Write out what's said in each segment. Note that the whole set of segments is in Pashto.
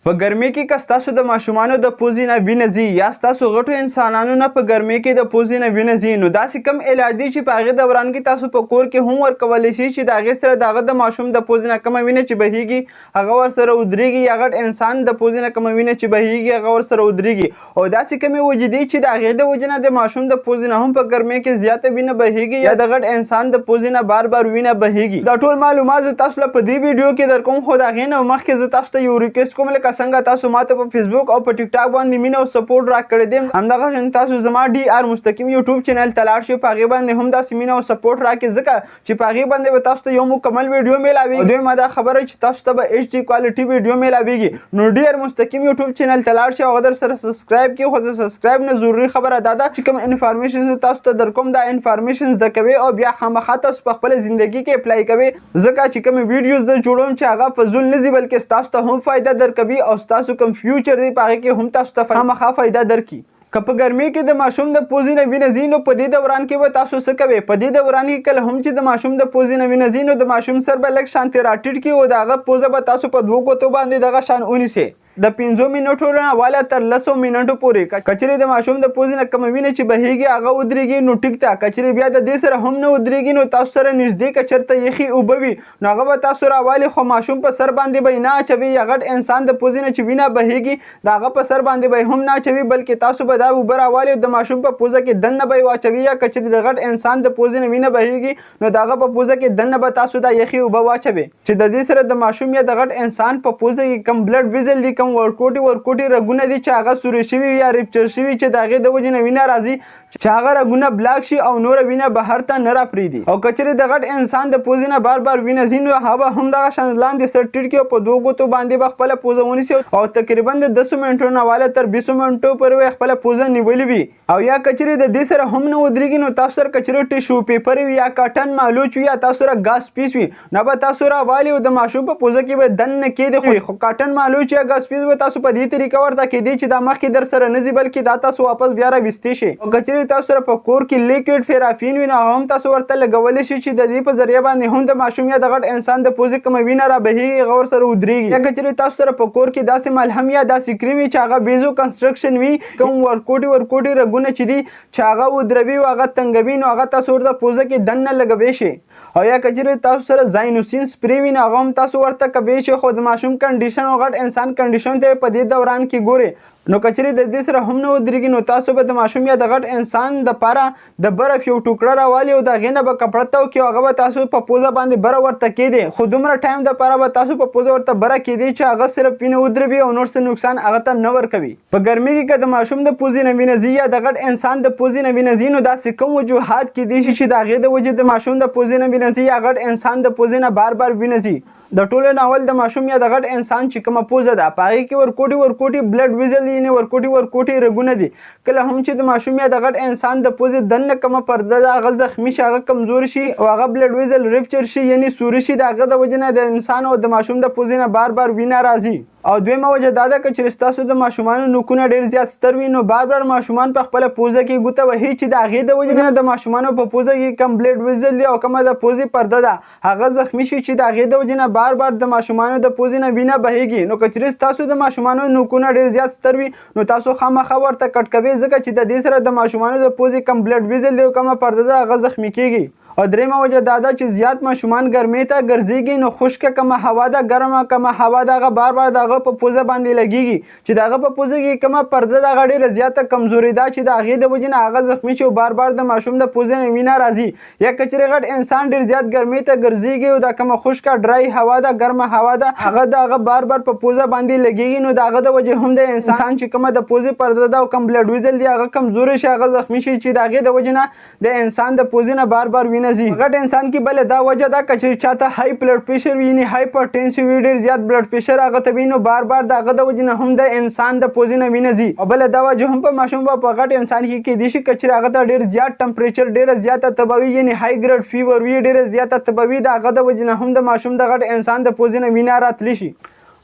په ګرمۍ کې که ستاسو د ماشومانو د پوزې نه وینه ځي یا ستاسو غټو انسانانو نه په ګرمۍ کې د پوزې نه وینه ځي، نو داسې کوم علاج دی چې په هغې دوران کې تاسو په کور کې هم ورکولی شئ چې د هغې سره د هغه د ماشوم د پوزې نه کومه وینه چې بهیږي هغه ورسره ودرېږي، یا غټ انسان د پوزې نه کومه وینه چې بهیږي هغه ورسره ودرېږي. او داسې کومې وجې دي چې د هغې د وجې نه د ماشوم د پوزې نه هم په ګرمۍ کې زیاته وینه بهیږي یا د غټ انسان د پوزې نه بار بار وینه بهیږي. دا ټول معلومات زه تاسو له په دې ویډیو کې درکوم، خو د هغې نه مخکې زه تاسو ته یو ریکویسټ کوم، لکه څنګه تاسو ماته په فیسبوک او په ټیک ټاک باندې مینه او سپورټ راکړی دی، همدغه شان تاسو زما ډي آر مستقیم یوټیوب چینل ته لاړ شئ، په هغې باندې هم داسې مینه او سپورټ راکړئ، ځکه چې په هغې باندې به تاسو ته یو مکمل ویډیو میلاویږي. دویمه دا خبره چې تاسو ته به ایچ ډي کوالټي ویډیو میلاویږي. نو ډي آر مستقیم یوټیوب چینل ته لاړ شئ او هغه در سره سبسکرایب کړئ. خو د سبسکرایب نه ضروري خبره دا ده چې کوم انفارمیشن زه تاسو ته درکوم دا انفارمیشن زده کوئ او بیا خامخا تاسو په خپله زندګي کې اپلای کوئ، ځکه چې کومې ویډیوز زه جوړوم چې هغه فضول نه ځي، بلکې ستاسو ته هم فایده درکوي او ستاسو کوم فیوچر دی په هغې کې هم تاسو ته خامخا فایده درکړي. که په ګرمۍ کې د ماشوم د پوزې نه وینه ځي، نو په دې دوران کې به تاسو څه کوئ؟ په دې دوران کې کله هم چې د ماشوم د پوزې نه وینه ځي، نو د ماشوم سر به لږ شانتې راټیټ کړي او د هغه پوزه به تاسو په دوو ګوتو باندې دغه شان ونیسئ د 5 منټو نه والا تر 10 منټو پورې. کچرې د ماشوم د پوزې نه کومه وینه چې بهیږي هغه ودرېږي نو ټیک ده، کچرې بیا د دې سره هم نه ودرېږي نو تاسو سره نږدې که چېرته یخې اوبه وي نو هغه به تاسو راوالي، خو ماشوم په سر باندې به یې نه اچوي، یا غټ انسان د پوزې نه چې وینه بهیږي د هغه په سر باندې به یې هم نه اچوي، بلکې تاسو به دا اوبه راوالي د ماشوم په پوزه کې دننه به یې واچوي، یا که چېرې د غټ انسان د پوزې نه وینه بهیږي نو د هغه په پوزه کې دننه به تاسو دا یخې اوبه واچوي، چې د دې سره د ماشوم یا د غټ انسان په پوزه کې کوم بلډ ویزل دي، کوم ورکوټي رګونه دي چې هغه سوري شوي یا ریپچر شوي چې د هغې د وجې نه وینه راځي، چې هغه رګونه بلاک شي او نوره وینه بهر ته نه راپرېږدي. او که چېرې د غټ انسان د پوزې نه بار بار وینه ځي نو هغه به هم دغه شان لاندې سر ټیټ کړي او په دوو ګوتو باندې به خپله پوزه ونیسي او تقریبا د 10 منټو نه واله تر 20 منټو پورې به یې خپله پوزه نیولې وي. او یا که چېرې د دې سره هم نه ودرېږي نو تاسو سره که چېرې ټیشو پیپر وي یا کاټن مالوچ وي یا تاسو سره ګاز پیس وي نو به تاسو راوالي او د ماشوم په پوزه کې به دننه کېږدي. خو کاټن مالوچ یا ګاز پیس به تاسو په دې طریقه ورته کېدی چې دا مخکې در سره نه ځي، بلکې دا تاسو واپس بیا راویستی شئ. او که چېرې تاسو سره په کور کې لیکویډ فیرافین وي نو هغه هم تاسو ورته لګولی شئ چې د دې په ذریعه باندې هم د ماشوم یا د غټ انسان د پوزې کومه وینه را بهیږي هغه ورسره ودرېږي. یا که چېرې تاسو سره په کور کې داسې ملهم یا داسې کریم وي چې هغه بیزو کنسټرکشن وي، کوم ورکوټي رګونه چې دي چې هغه ودروي او هغه تنګوي نو هغه تاسو ورته پوزه کې دننه لګوی شئ. او یا که چېرې تاسو سره زاینوسین سپری وي نو هغه هم تاسو ورته کوی شئ، خو د ماشوم کنډیشن او غټ انسان کنډیشن ته په دې دوران کې ګورئ. نو که چېرې د دې سره هم نه ودرېږي نو تاسو به د ماشوم یا د غټ انسان دپاره د برف یو ټوکړه راوالي او د هغې نه به کپړه تاو کړي او هغه به تاسو په پوزه باندې بره ورته کېږدئ، خو دومره ټایم دپاره به تاسو په پوزه ورته بره کېږدئ چې هغه صرف وینه ودروي او نور څه نقصان هغه ته نه ورکوي. په ګرمۍ کې که د ماشوم د پوزې نه وینه ځي یا د غټ انسان د پوزې نه وینه ځي نو داسې کوم وجوهات کېدی شي چې د هغې د وجې د ماشوم د پوزې نه وینه ځي یا غټ انسان د پوزې نه بار بار وینه ځي. د ټولو نه اول د ماشوم یا د غټ انسان چې کومه پوزه ده په هغې کې ورکوټي بلډ ویزل دي، یعنې ورکوټي رګونه دي. کله هم چې د ماشوم یا د غټ انسان د پوزې دننه کومه پرده ده هغه زخمي شي، هغه کمزوري شي او هغه بلډ ویزل ریپچر شي، یعنې سوري شي، د هغه د وجې نه د انسان او د ماشوم د پوزې نه بار بار وینه راځي. او دویمه وجه دا ده که چېرې ستاسو د ماشومانو نوکونه ډېر زیات ستر وي نو بار بار ماشومان په خپله پوزه کې ګوته وهي چې د هغې د وجې نه د ماشومانو په پوزه کې کوم بلډ ویزل دی او کومه د پوزې پرده ده هغه زخمي شي چې د هغې د وجې نه بار بار د ماشومانو د پوزې نه وینه بهیږي. نو که چېرې ستاسو د ماشومانو نوکونه ډېر زیات ستر وي نو تاسو خامخا ورته کټ کوئ، ځکه چې د دې سره د ماشومانو د پوزې کوم بلډ ویزل دی او کومه پرده ده هغه زخمي کیږي. او درېیمه وجه دا ده چې زیات ماشومان ګرمۍ ته ګرځېږي نو خشکه کومه هوا ده، ګرمه کومه هوا ده هغه بار بار د هغه په پوزه باندې لګېږي چې د هغه په پوزه کې کومه پرده ده هغه ډېره زیاته کمزوري ده چې د هغې د وجې نه هغه زخمي شي او بار بار د ماشوم د پوزې نه وینه راځي. یا که چېرې غټ انسان ډېر زیات ګرمۍ ته ګرځېږي او دا کومه خشکه ډرای هوا ده، ګرمه هوا ده، هغه د هغه بار بار په پوزه باندې لګېږي نو د هغه د وجې هم د انسان چې کومه د پوزې پرده ده او کوم بلډ ویزل دی هغه کمزوري شي، هغه زخمي شي چې د هغې د وجې نه د انسان د پوزې نه بار بار وینه ځي. غټ انسان کې بله دا وجه ده که چېرې چاته های بلډ پریشر وي، یعنې هایپرټنسي وي، ډېر زیات بلډ پریشر هغه ته وي نو بار بار د هغه د وجې نه هم د انسان د پوزې نه وینه ځي. او بله دا وجه هم په ماشوم او په غټ انسان کې کېدی شي که چېرې هغه ته ډېر زیات ټمپریچر، ډېره زیاته تبه وي، یعنې های ګریډ فیور وي، ډېره زیاته تبه وي، د هغه د وجې نه هم د ماشوم د غټ انسان د پوزې نه وینه راتلی شي.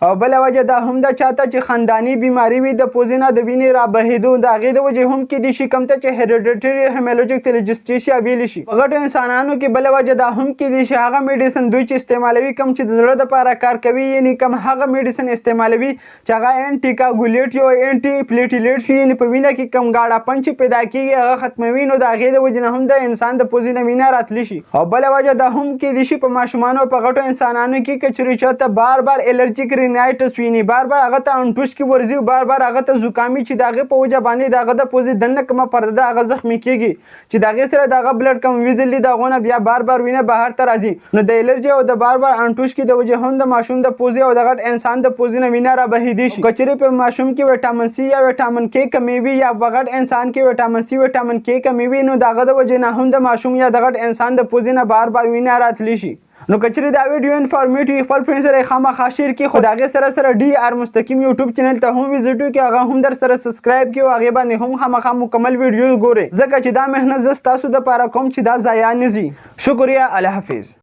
او بله وجه دا هم ده چاته چې خانداني بیماری وي د پوزې نه د وینې را بهېدو، د هغې د وجې هم کېدی شي، کوم ته چې هیریډیټري هیمولوجیک تیلجسټیشیا ویلی شي. په غټو انسانانو کې بله وجه دا هم کېدی شي، هغه میډیسن دوی چې استعمالوي کوم چې د زړه دپاره کار کوي، یعنی کوم هغه میډیسن استعمالوي چې هغه انټي کاګولیټ یو انټي پلیټیلیټ وي، یعنی په وینه کې کوم ګاډاپن چې پیدا کیږي هغه ختموي، نو د هغې د وجې نه هم د انسان د پوزې نه وینه راتلی شي. او بله وجه دا هم کېدی شي په ماشومانو او په غټو انسانانو کې که چېرې چاته بار بار الرجیک رینایټس ویني، بار بار هغه ته انټوشکې ورځي او بار بار هغه ته زکامي، چې د هغې په وجه باندې د هغه د پوزې دننه کومه پرده ده هغه زخمي کیږي، چې د هغې سره د هغه بلډ کوم ویزل دي د هغو نه بیا بار بار وینه بهر ته راځي. نو د الرجي او د بار بار انټوشکې د وجې هم د ماشوم د پوزې او د غټ انسان د پوزې نه وینه را بهیدی شي. که چېرې په ماشوم کې ویټامن سي یا ویټامن کې کمی وي یا په غټ انسان کې ویټامن سي ویټامن کې کمی وي، نو د هغه د وجې نه هم د ماشوم یا د غټ انسان د پوزې نه بار بار وینه راتلی شي. نو که چېرې دا ویډیو انفارمیټ وي، خپل فرند سره یې خامخا شیر کړي، خو د هغې سره سره ډي آر مستقیم یوټیوب چینل ته هم ویزیټ وکړي، هغه هم در سره سبسکرایب کړي او هغې باندې هم خامخا مکمل ویډیو ګورئ، ځکه چې دا محنت زه ستاسو دپاره کوم چې دا ضایع نه ځي. شکریه، الله حافظ.